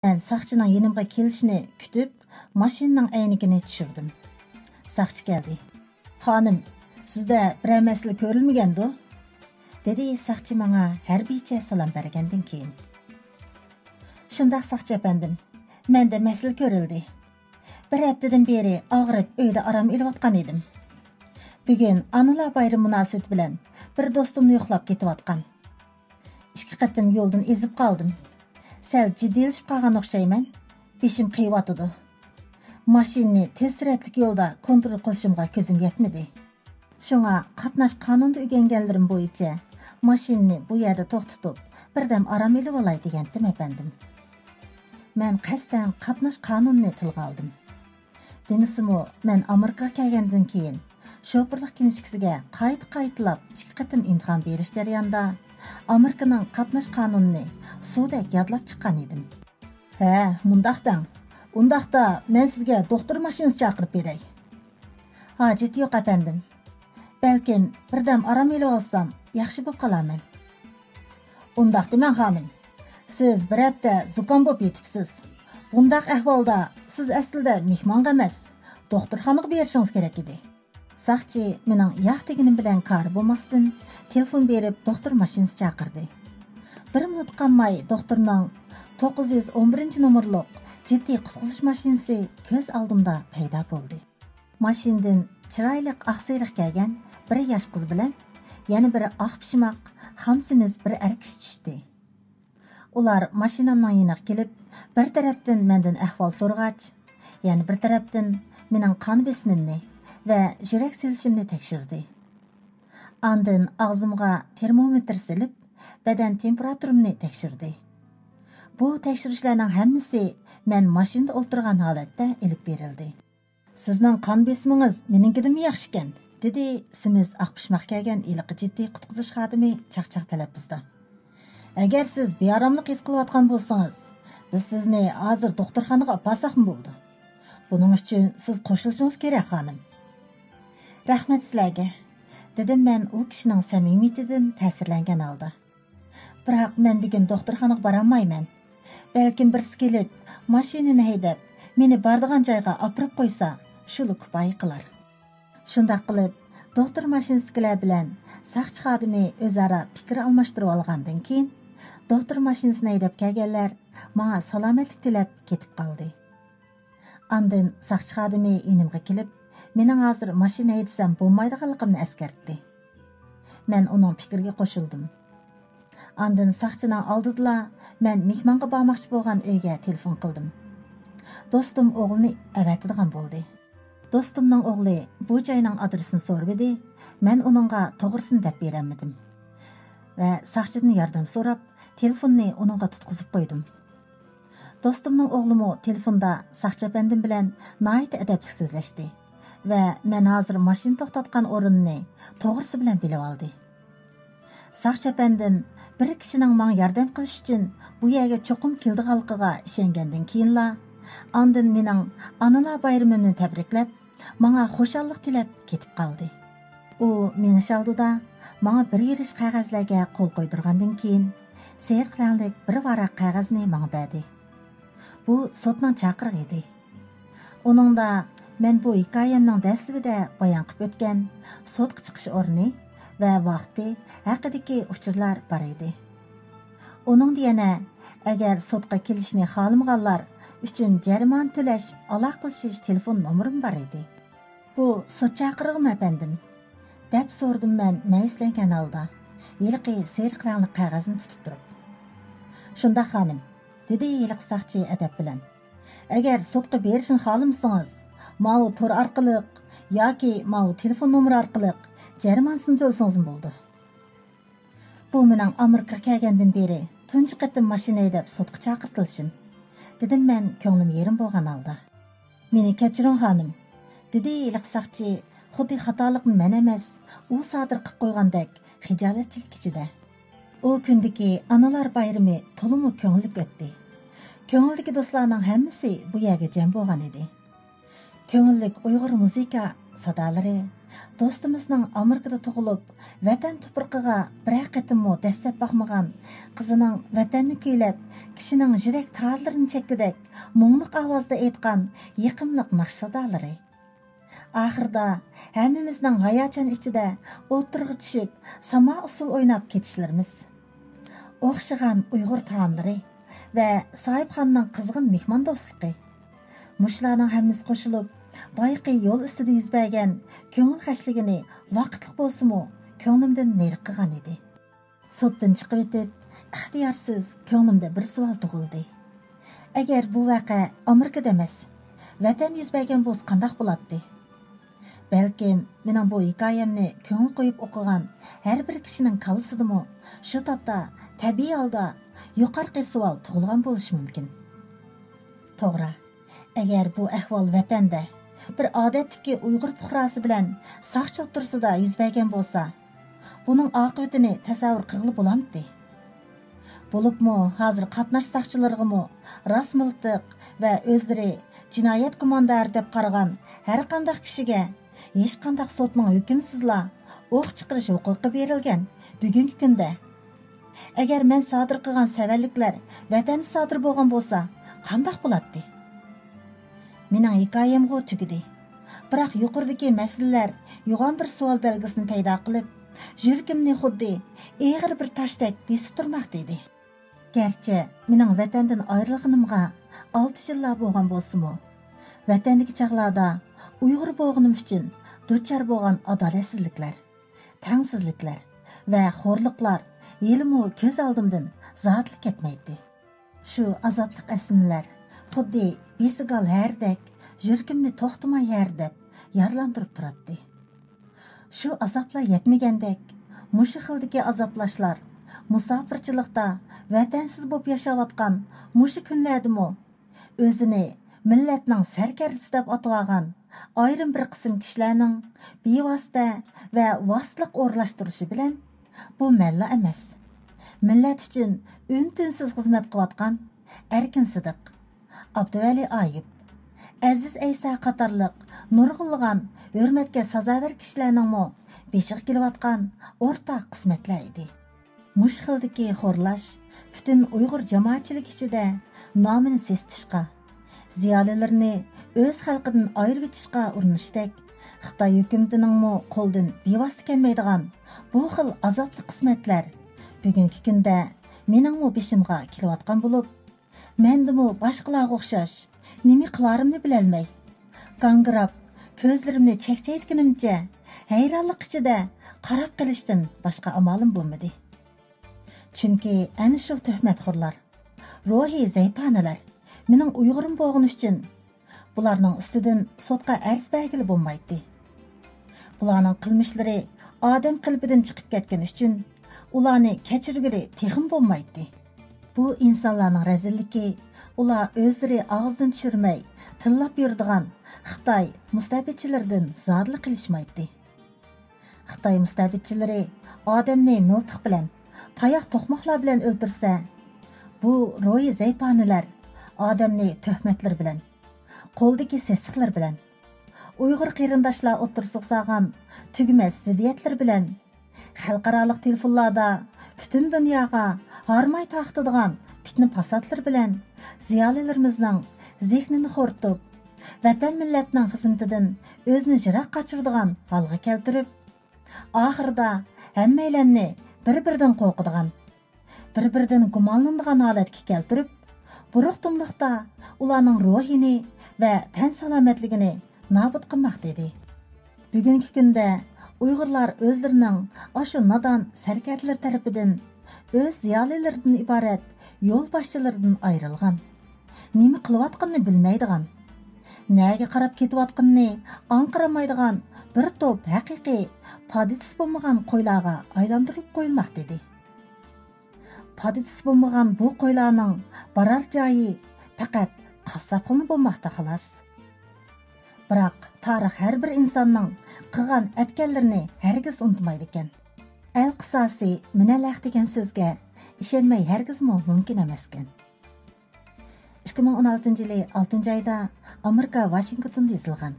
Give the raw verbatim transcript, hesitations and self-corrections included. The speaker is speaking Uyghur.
مەن ساقچىنىڭ يېنىمغا كېلىشىنى كۈتۈپ، ماشىنىنىڭ ئەينىكىنى چۈشۈردۈم. ساقچى كەلدى. «خانىم، سىزدە بىرەر مەسىلە كۆرۈلمىگەندۇ؟» دېدى ساقچى ماڭا ھەربىيچە سالام بەرگەندىن كېيىن. «شۇنداق، ساقچى ئەپەندىم، مەندە مەسىلە كۆرۈلدى. بىر ھەپتىدىن بېرى ئاغرىپ، ئۆيدە ئارام ئېلىۋاتقان ئىدىم. بۈگۈن ئانىلار بايرىمى مۇناسىۋىتى بىلەن بىر دوستۇمنى يوقلاپ كېتىۋاتقان. ئىككى قېتىم يولدىن ئېزىپ قالدىم. سەل جىددىيلىشىپ قالغان ئوخشايمەن. بېشىم قېيىۋاتىدۇ. ماشىنىنى تېز سۈرئەتلىك يولدا كونترول قىلىشىمغا كۆزۈم يەتمىدى. شۇڭا قاتناش قانۇنىدا ئۆگەنگەنلىرىم بويىچە ماشىنىنى بۇ يەردە توختىتىپ، بىردەم ئارام ئېلىۋالاي دېگەنتىم، ئەپەندىم.» مەن قەستەن قاتناش قانۇنىنى تىلغا ئالدىم. دېمىسىمۇ، مەن ئامېرىكىغا كەلگەندىن كېيىن، شوپۇرلۇق كىنىشكىسىگە قايتا-قايتىلاپ ئىككى قېتىم ئىمتىھان بېرىش جەريانىدا، ئامېرىكىنىڭ قاتناش قانۇنىنى سۇدەك يادلاپ چىققان ئىدىم. «ھە، مۇنداق دەڭ. ئۇنداقتا مەن سىزگە دوختۇر ماشىنىسى چاقىرىپ بېرەي.» «ھاجىتى يوق، ئەپەندىم. بەلكىم بىردەم ئارام ئېلىۋالسام، ياخشى بولۇپ قالارمەن.» «ئۇنداق دېمەڭ، خانىم. سىز بىر ھەپتە زۇكام بولۇپ يېتىپسىز. بۇنداق ئەھۋالدا سىز ئەسلىدە مېھمانغا ئەمەس، دوختۇرخانىغا بېرىشىڭىز كېرەك ئىدى.» ساقچى مېنىڭ ياق دېگىنىم بىلەن كارى بولماستىن، تېلېفون بېرىپ، دوختۇر ماشىنىسى چاقىردى. بىر مىنۇت قالماي، دوختۇرنىڭ توققۇز يۈز ئون بىرىنچى نومۇرلۇق جىددىي قۇتقۇزۇش ماشىنىسى كۆز ئالدىمدا پەيدا بولدى. ماشىنىدىن چىرايلىق ئاق سېرىق كىيگەن بىر ياش قىز بىلەن يەنە بىر ئاق پىشماق، خام سېمىز بىر ئەر كىشى چۈشتى. ئۇلار ماشىنامنىڭ يېنىغا كېلىپ، بىر تەرەپتىن مەندىن ئەھۋال سورىغاچ، يەنە بىر تەرەپتىن مېنىڭ قان بېسىمىمنى ۋە يۈرەك سېلىشىمنى تەكشۈردى. ئاندىن ئاغزىمغا تېرمومېتىر سېلىپ، بەدەن تېمپېراتۇرامنى تەكشۈردى. بۇ تەكشۈرۈشلەرنىڭ ھەممىسى مەن ماشىنىدا ئولتۇرغان ھالەتتە ئېلىپ بېرىلدى. «سىزنىڭ قان بېسىمىڭىز مېنىڭكىدىنمۇ ياخشىكەن»، دېدى سېمىز ئاق پىشماق كىيگەن ھېلىقى جىددىي قۇتقۇزۇش خادىمى چاقچاق تەلەپپۇزدا. «ئەگەر سىز بىئاراملىق ھېس قىلىۋاتقان بولسىڭىز، بىز سىزنى ھازىر دوختۇرخانىغا ئاپارساقمۇ بولىدۇ. بۇنىڭ ئۈچۈن سىز قوشۇلۇشىڭىز كېرەك، خانىم.» «رەھمەت سىلەرگە»، دېدىم مەن ئۇ كىشىنىڭ سەمىمىيىتىدىن تەسىرلەنگەن ھالدا. «بىراق مەن بۈگۈن دوختۇرخانىغا بارالمايمەن. بەلكىم بىرسى كېلىپ، ماشىنىنى ھەيدەپ، مېنى بارىدىغان جايغا ئاپىرىپ قويسا، شۇلا كۇپايە قىلار.» شۇنداق قىلىپ، دوختۇر ماشىنىسىدىكىلەر بىلەن ساقچى خادىمى ئۆزئارا پىكىر ئالماشتۇرۇۋالغاندىن كېيىن، دوختۇر ماشىنىسىنى ھەيدەپ كەلگەنلەر ماڭا سالامەتلىك تىلەپ كېتىپ قالدى. ئاندىن ساقچى خادىمى يېنىمغا كېلىپ، مېنىڭ ھازىر ماشىنا ھەيدىسەم بولمايدىغانلىقىمنى ئەسكەرتتى. مەن ئۇنىڭ پىكرىگە قوشۇلدۇم. ئاندىن ساقچىنىڭ ئالدىدىلا مەن مېھمانغا بارماقچى بولغان ئۆيگە تېلېفون قىلدىم. دوستۇم ئوغلىنى ئەۋەتىدىغان بولدى. دوستۇمنىڭ ئوغلى بۇ جاينىڭ ئادرېسىنى سورىۋىدى، مەن ئۇنىڭغا توغرىسىنى دەپ بېرەلمىدىم ۋە ساقچىدىن ياردەم سوراپ، تېلېفوننى ئۇنىڭغا تۇتقۇزۇپ قويدۇم. دوستۇمنىڭ ئوغلىمۇ تېلېفوندا ساقچى ئەپەندىم بىلەن ناھايىتى ئەدەپلىك سۆزلەشتى ۋە مەن ھازىر ماشىنا توختاتقان ئورۇننى توغرىسى بىلەن بىلىۋالدى. ساقچى ئەپەندىم بىر كىشىنىڭ ماڭا ياردەم قىلىش ئۈچۈن بۇ يەرگە چوقۇم كېلىدىغانلىقىغا ئىشەنگەندىن كېيىنلا، ئاندىن مېنىڭ ئانىلار بايرىمىمنى تەبرىكلەپ، ماڭا خۇشاللىق تىلەپ كېتىپ قالدى. ئۇ مېڭىش ئالدىدا ماڭا بىر يۈرۈش قەغەزلەرگە قول قويدۇرغاندىن كېيىن، سېرىق رەڭلىك بىر ۋاراق قەغەزنى ماڭا بەردى. بۇ سوتنىڭ چاقىرىقى ئىدى. ئۇنىڭدا مەن بۇ ھېكايەمنىڭ دەسلىپىدە بايان قىلىپ ئۆتكەن سوتقا چىقىش ئورنى ۋە ۋاقتى ھەققىدىكى ئۇچۇرلار بار ئىدى. ئۇنىڭدا يەنە، ئەگەر سوتقا كېلىشنى خالىمىغانلار ئۈچۈن جەرىمانە تۆلەش ئالاقىلىشىش تېلېفون نومۇرىمۇ بار ئىدى. «بۇ سوت چاقىرىقىمۇ، ئەپەندىم؟» دەپ سورىدىم مەن مەيۈسلەنگەن ھالدا، ھېلىقى سېرىق رەڭلىك قەغەزنى تۇتۇپ تۇرۇپ. «شۇنداق، خانىم»، دېدى ھېلىقى ساقچى ئەدەپ بىلەن. «ئەگەر سوتقا بېرىشنى خالىمىسىڭىز، ماۋۇ تور ئارقىلىق ياكى ماۋۇ تېلېفون نومۇرى ئارقىلىق جەرىمانىسىنى تۆلىسىڭىزمۇ بولىدۇ.» «بۇ مېنىڭ ئامېرىكىغا كەلگەندىن بېرى تۇنجى قېتىم ماشىنا ھەيدەپ سوتقا چاقىرتىلىشىم»، دېدىم مەن كۆڭلۈم يېرىم بولغان ھالدا. «مېنى كەچۈرۈڭ، خانىم»، دېدى ھېلىقى ساقچى خۇددى خاتالىقنى مەن ئەمەس، ئۇ سادىر قىلىپ قويغاندەك خىجالەتچىلىك ئىچىدە. ئۇ كۈندىكى ئانىلار بايرىمى تولىمۇ كۆڭۈللۈك ئۆتتى. كۆڭۈلدىكى دوستلارنىڭ ھەممىسى بۇ يەرگە جەم بولغان ئىدى. كۆڭۈللۈك ئۇيغۇر مۇزىكا سادالىرى دوستىمىزنىڭ ئامېرىكىدا تۇغۇلۇپ، ۋەتەن تۇپرىقىغا بىرەر قېتىممۇ دەسسەپ باقمىغان، قىزىنىڭ ۋەتەننى كۈيلەپ، كىشىنىڭ يۈرەك تارلىرىنى چەككۈدەك مۇڭلۇق ئاۋازدا ئېيتقان يېقىملىق ناخشا سادالىرى. ئاخىرىدا ھەممىمىزنىڭ ھاياجان ئىچىدە ئوتتۇرىغا چۈشۈپ، ساما ئۇسسۇل ئويناپ كېتىشلىرىمىز. ئوخشىغان ئۇيغۇر تائاملىرى ۋە ساھىبخانىنىڭ قىزغىن مېھماندوستلۇقى. مۇشۇلارنىڭ ھەممىسى قوشۇلۇپ، بايىقى يول ئۈستىدە يۈز بەرگەن كۆڭۈل خەشلىكىنى ۋاقىتلىق بولسىمۇ كۆڭلۈمدىن نېرى قىلغان ئىدى. سوتتىن چىقىۋېتىپ، ئىختىيارسىز كۆڭلۈمدە بىر سوئال تۇغۇلدى. ئەگەر بۇ ۋەقە ئامېرىكىدا ئەمەس، ۋەتەندە يۈز بەرگەن بولسا قانداق بولاتتى؟ بەلكىم مېنىڭ بۇ ھېكايەمنى كۆڭۈل قويۇپ ئوقۇغان ھەر بىر كىشىنىڭ كاللىسىدىمۇ شۇ تاپتا تەبىئىي ھالدا يۇقىرىقى سوئال تۇغۇلغان بولۇشى مۇمكىن. توغرا، ئەگەر بۇ ئەھۋال ۋەتەندە بىر ئادەتتىكى ئۇيغۇر پۇقراسى بىلەن ساقچى ئوتتۇرىسىدا يۈز بەرگەن بولسا، بۇنىڭ ئاقىۋىتىنى تەسەۋۋۇر قىلغىلى بولامتى؟ بولۇپمۇ ھازىر قاتناش ساقچىلىرىغىمۇ راست مىلتىق ۋە ئۆزلىرى جىنايەت گۇماندارى دەپ قارىغان ھەرقانداق كىشىگە ھېچقانداق سوتنىڭ ھۆكمىسىزلا ئوق چىقىرىش ھوقۇقى بېرىلگەن بۈگۈنكى كۈندە، ئەگەر مەن سادىر قىلغان سەۋەنلىكلەر ۋەتەندە سادىر بولغان بولسا، قانداق بولاتتى؟ مېنىڭ ھېكايەمغۇ تۈگىدى. بىراق يۇقىرىدىكى مەسىلىلەر يوغان بىر سوئال بەلگىسىنى پەيدا قىلىپ، يۈرىكىمنى خۇددى ئېغىر بىر تاشتەك بېسىپ تۇرماقتا ئىدى. گەرچە مېنىڭ ۋەتەندىن ئايرىلغىنىمغا ئالتە يىللار بولغان بولسىمۇ، ۋەتەندىكى چاغلاردا ئۇيغۇر بولغىنىم ئۈچۈن دۇچار بولغان ئادالەتسىزلىكلەر، تەڭسىزلىكلەر ۋە خورلۇقلار ھېلىمۇ كۆز ئالدىمدىن زادىلا كەتمەيتتى. شۇ ئازابلىق ئەسلىمىلەر خۇددى بېسىگال ھەرىدەك يۈرىكىمنى توختىماي ھەرىدەپ يارىلاندۇرۇپ تۇراتتى. شۇ ئازابلار يەتمىگەندەك، مۇشۇ خىلدىكى ئازابلاشلار مۇساپىرچىلىقتا ۋەتەنسىز بولۇپ ياشاۋاتقان مۇشۇ كۈنلەردىمۇ ئۆزىنى مىللەتنىڭ سەركەردىسى دەپ ئاتىۋالغان ئايرىم بىر قىسىم كىشىلەرنىڭ بىۋاسىتە ۋە ۋاسىتىلىق ئورۇنلاشتۇرۇشى بىلەن، بۇ مەنلا ئەمەس، مىللەت ئۈچۈن ئۈن-تىنسىز خىزمەت قىلىۋاتقان ئەركىن سىدىق، ئابدۇۋەلى ئايۇپ، ئەزىز ئەيسا قاتارلىق نۇرغۇنلىغان ھۆرمەتكە سازاۋەر كىشىلەرنىڭمۇ بېشىغا كېلىۋاتقان ئورتاق قىسمەتلەر ئىدى. مۇشۇ خىلدىكى خورلاش پۈتۈن ئۇيغۇر جامائەتچىلىكى ئىچىدە نامىنى سېسىتىشقا، زىيالىيلىرىنى ئۆز خەلقىدىن ئايرىۋېتىشقا ئۇرۇنۇشتەك، خىتاي ھۆكۈمىتىنىڭمۇ قولىدىن بىۋاسىتە كەلمەيدىغان بۇ خىل ئازابلىق قىسمەتلەر بۈگۈنكى كۈندە مېنىڭمۇ بېشىمغا كېلىۋاتقان بولۇپ، مەندىمۇ باشقىلارغا ئوخشاش نېمە قىلارىمنى بىلەلمەي، گاڭگىراپ، كۆزلىرىمنى چەكچەيتكىنىمچە ھەيرانلىق ئىچىدە قاراپ قېلىشتىن باشقا ئامالىم بولمىدى. چۈنكى ئەنە شۇ تۆھمەتخورلار، روھىي زەيپانىلەر مېنىڭ ئۇيغۇرۇم بولغىنى ئۈچۈن بۇلارنىڭ ئۈستىدىن سوتقا ئەرز بەرگىلى بولمايتتى. بۇلارنىڭ قىلمىشلىرى ئادەم قېلىپىدىن چىقىپ كەتكەنى ئۈچۈن ئۇلارنى كەچۈرگىلى تېخىمۇ بولمايتتى. بۇ ئىنسانلارنىڭ رەزىللىكى ئۇلار ئۆزلىرى ئاغزىدىن چۈشۈرمەي تىللاپ يۈرىدىغان خىتاي مۇستەبىتچىلىرىدىن زادىلا قېلىشمايتتى. خىتاي مۇستەبىتچىلىرى ئادەمنى مىلتىق بىلەن، تاياق توقماقلار بىلەن ئۆلتۈرسە، بۇ روھىي زەيپانىلەر ئادەمنى تۆھمەتلىرى بىلەن، قولدىكى سېسىقلىرى بىلەن، ئۇيغۇر قېرىنداشلار ئوتتۇرىسىغا سالغان تۈگىمەس زىددىيەتلىرى بىلەن، خەلقئارالىق تېلېفونلاردا پۈتۈن دۇنياغا ھارماي تارقىتىدىغان پىتنە-پاساتلىرى بىلەن زىيالىيلىرىمىزنىڭ زېھنىنى خورىتىپ، ۋەتەن مىللەتنىڭ خىزمىتىدىن ئۆزىنى يىراق قاچۇرىدىغان ھالغا كەلتۈرۈپ، ئاخىرىدا ھەممەيلەننى بىر-بىرىدىن قورقىدىغان، بىر-بىرىدىن گۇمانلىنىدىغان ھالەتكە كەلتۈرۈپ، بۇرۇقتۇملۇقتا ئۇلارنىڭ روھىنى ۋە تەن سالامەتلىكىنى نابۇت قىلماقتا ئىدى. بۈگۈنكى كۈندە ئۇيغۇرلار ئۆزلىرىنىڭ ئاشۇ نادان سەركەردىلىرى تەرىپىدىن ئۆز زىيالىيلىرىدىن ئىبارەت يولباشچىلىرىدىن ئايرىلغان، نېمە قىلىۋاتقىنىنى بىلمەيدىغان، نەگە قاراپ كېتىۋاتقىنىنى ئاڭقىرالمايدىغان بىر توپ ھەقىقىي پادىچىسى بولمىغان قويلارغا ئايلاندۇرۇلۇپ قويۇلماقتا ئىدى. پادىچىسى بولمىغان بۇ قويلارنىڭ بارار جايى پەقەت قاسساپخانا بولماقتا، خالاس. بىراق تارىخ ھەر بىر ئىنساننىڭ قىلغان ئەتكەنلىرىنى ھەرگىز ئۇنتۇمايدىكەن. ئەل قىساسى مىنەل ھەق دېگەن سۆزگە ئىشەنمەي ھەرگىزمۇ مۇمكىن ئەمەسكەن. ئىككى مىڭ ئون ئالتىنچى يىلى ئالتىنچى ئايدا ئامېرىكا ۋاشىنگتوندا يېزىلغان.